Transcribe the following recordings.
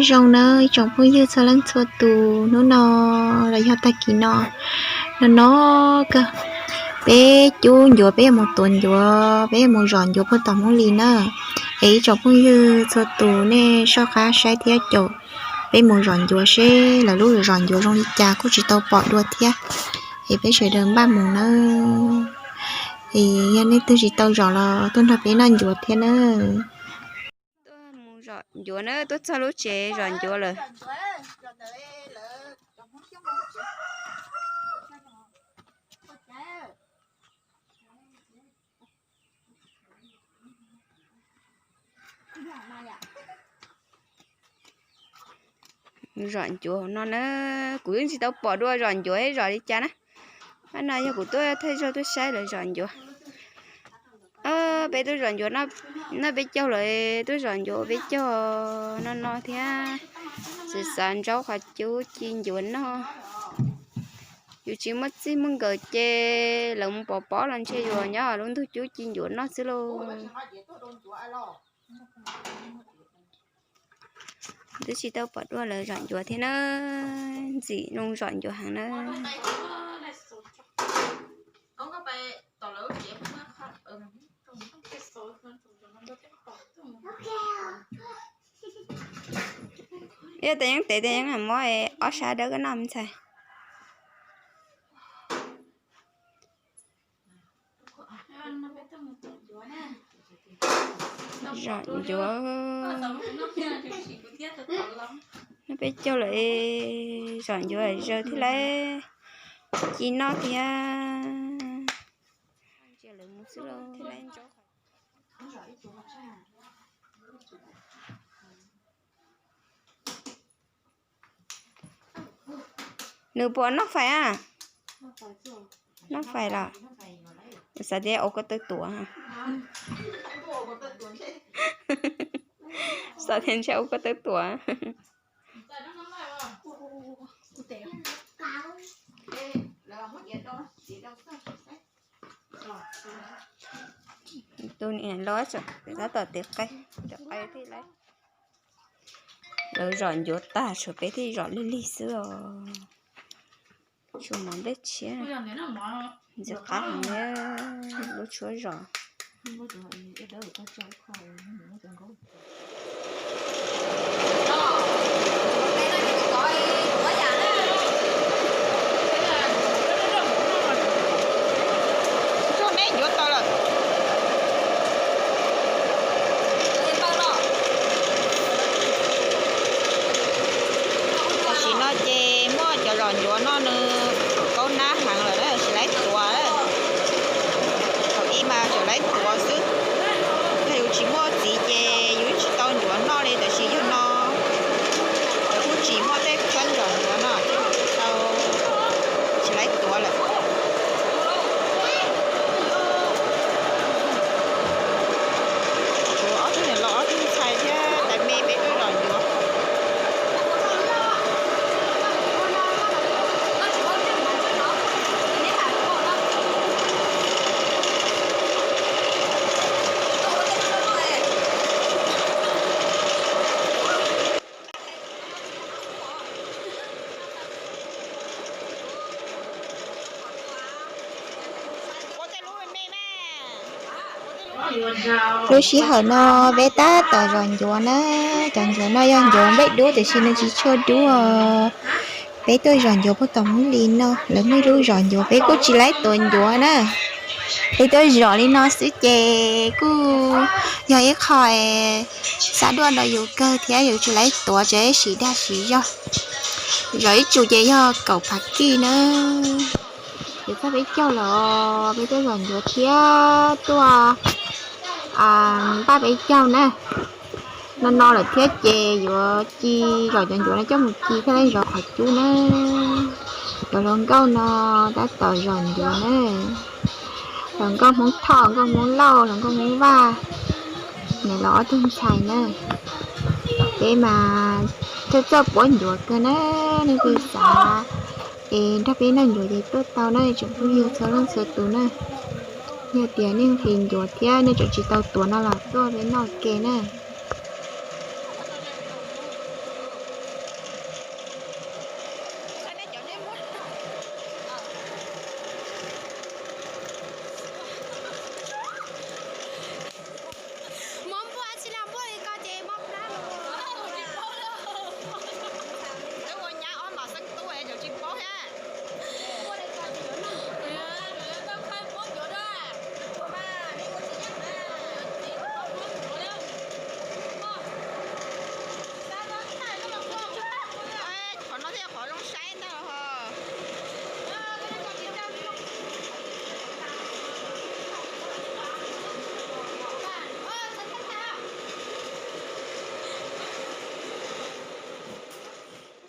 Zoo nawb ib tsoom phooj ywg txhua leej txhua tus, hnub no los yog tag kis no, no no kawg, peb cub ncuav, peb yuav mus tuav ncuav, peb yuav mus zom ncuav puag tom Hmoob Lis na. Es ib tsoom phooj ywg txhua tus nej soj qab saib thiab caum peb mus zom ncuav seb lawv lub zom ncuav zoo li cas, kuj tsis tau pom dua thiab. Es peb sawv daws npaj mus nawb. Es yog nej twg tsis tau zom los tuaj nrog peb noj ncuav thiab nawb. Tuaj mus zom ncuav na, tuaj txog lub tsev zom ncuav lawm. Zom ncuav no na, kuv yeej tsis tau pom dua zom ncuav zom li cas na. Ab, no yog kuv tuaj thawj zaug tuaj saib lawv zom ncuav. Peb tuaj zom ncuav noj peb caug lawm, tuaj zom ncuav ua peb caug no no thiab. Txiv xav ntsaub qhov cub ci ncuav noj. Yus tsis muaj txij muaj nkawm ces lawv mus pov pob los ntshe yuav nyob lub ntug cub ci ncuav noj xwb lauj. Twb tsis tau pom dua lawv zom ncuav thiab na, ntxim zoo zom ncuav heev na. Yog tus yeeb tes tus yeeb muab ob sab dawb koj noj ntxhais. Zom ncuav, peb caug lawm, zom ncuav zaws thiaj li ci noj thiab. Nws puas noj fais a? Noj fais los? Xav tias ua koj tawb tuav. Xav tias ntshe ua koj tawb tuav. Tus niam los tab tom tiv qe, tiv qe thiaj li. Lawv zom ncuav tag tshuav peb thiaj zom lig lig xwb os. Tshuav mov nplej tshiab, ntxim qab heev li lub tshuab zom. Tam sim no ces muaj cov zom ncuav no nws kaub nab heev lawm, tsis laib tuav. Thaum ub mas tseem laib tuav xwb. Yog yus tsis muaj txiv ces yus tsis tau ncuav noj li, tab sis yog no lawv kuj tsis muaj tej tshab zom ncuav no, tau tsis laib tuav lawm. Kuv ob tug niam laus ob tug ntxhais thiab tais me peb tuaj zom ncuav. Lub sij hawm no peb tab tom zom ncuav na, cov ncuav no yog ncuav nplej dub tiam sis nws tsis tshua dub. Peb tuaj zom ncuav puag tom Hmoob Lis no, lawv muaj ib lub zom ncuav, peb kuj tsis laib tuav ncuav na. Peb tuaj zom li no xwb ces kuj yog ib qho xav duaj rau yus kawg thiab, yus tsis laib tuav ces siv dag siv zog. Zom ib tsum ces yog kaum phav kij na. Ces txog peb caug lawm, peb tuaj zom ncuav thiab tuaj npaj peb caug na. No no lawm thiab ces yuav ci, zom cov ncuav no coj mus ci thiaj li zov qhov cub na. Cov hluas nkauj no tab tom zom ncuav na. Hluas nkauj Hmoob Thoj, nkauj Hmoob Lauj, hluas nkauj Hmoob Vaj, niam laus ob tug ntxhais na. Peb mas txawj txawj puab ncuav kawg na, leej twg xav es nrog peb noj ncuav ces tuaj tau na, tsoom phooj ywg txhua leej txhua tus na. Yog tias nej nqhis ncuav thiab nej tseem tsis tau tuav no los tuaj peb noj ke na. Tej qhov zoo saib ntag.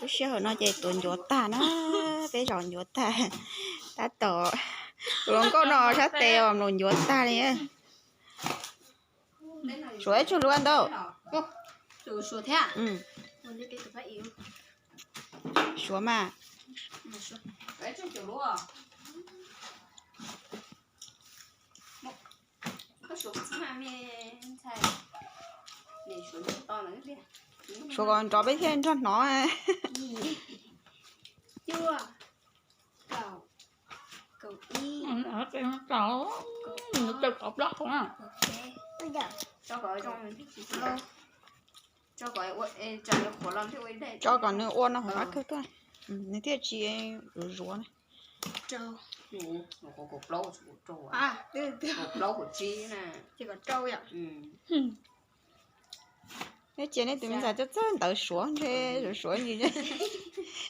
Lub sij hawm no ces tuav ncuav tag na, peb zom ncuav tag, tab tom, tus hluas nkauj no sab tes mloog ncuav tag li. Suav ib tsug lua ntau. Suav mas. Suav kom nrov peb thiaj nrog hnov. Tso kom nws ua no hauv qab kawg tuaj, nws thiaj tsis zuav zuav na. Neb cia neb tus me ntxhais txawj txawj ntawv suav ntshe suav suav yus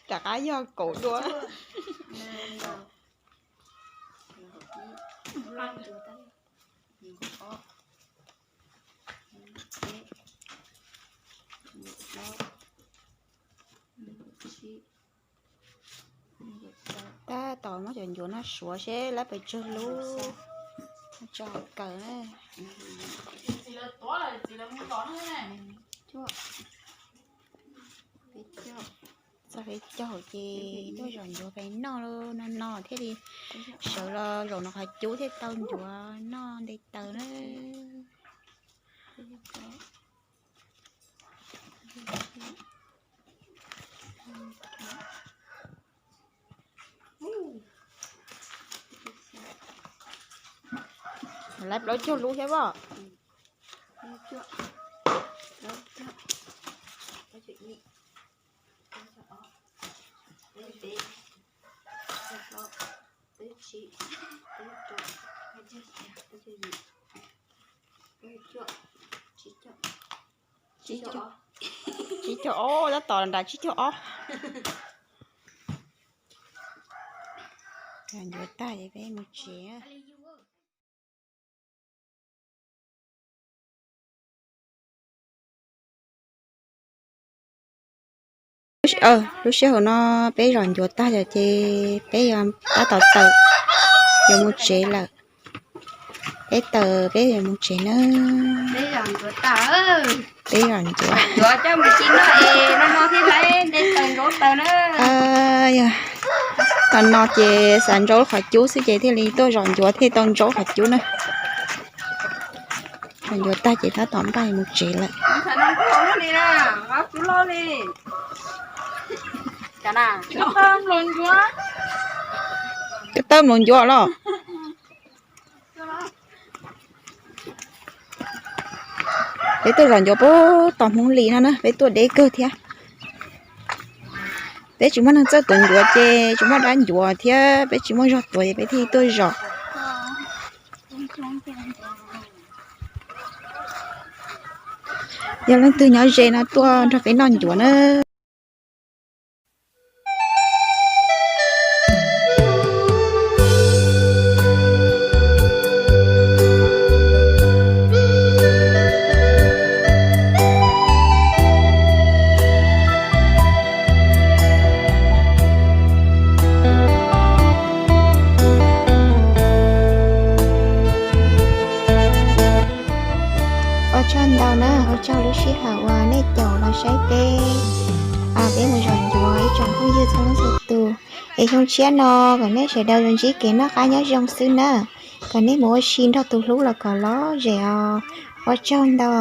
rov qab yog kaum dua. Tab tom muab cov ncuav no suav seb lawv pes tsawg lub tso kawg. Txog peb caug ces tuaj zom ncuav peb noj no no thiaj li sawv los zaum no qhov cub thiaj tau ncuav noj nte taws na. Lawv plaub caug lub thiab pob. Tsib caug ob, tab tom nram tsib caug ob. Ncuav tag es peb mus tsev. Lub sij hawm no peb zom ncuav tag lawm ces peb yuav tab tom tawm yuav mus tsev lawm. Peb tawm peb yuav mus tsev na. Peb zom ncuav. Tam no ces xav ntsaub qhov cub xwb ces thiaj li tuaj zom ncuav thiaj tau ntsaub qhov cub na. Zom ncuav tag ces tab tom npaj mus tsev lawm. Koj tawb mloog ncuav los? Peb tuaj zom ncuav puag tom Hmoob Lis no na, peb tuaj deb kawg thiab. Peb tsis muaj neeg txawj tuav ncuav ces tsis muaj dab ncuav thiab peb tsis muaj zog tuav ces peb thiaj tuaj zom. Yog leej twg nyob ze no tuaj nrog peb noj ncuav na. Ua tsaug ntau na, ua tsaug lub sij hawm uas nej caum los saib peb, peb mus zom ncuav ib tsoom phooj ywg txhua leej txhua tus. Es xyoo tshiab no kom nej sawv daws yuav ntsib kev noj qab nyob zoo xwb na, kom nej mus ua si nrog tus hlub los kom lom zem os. Ua tsaug ntau.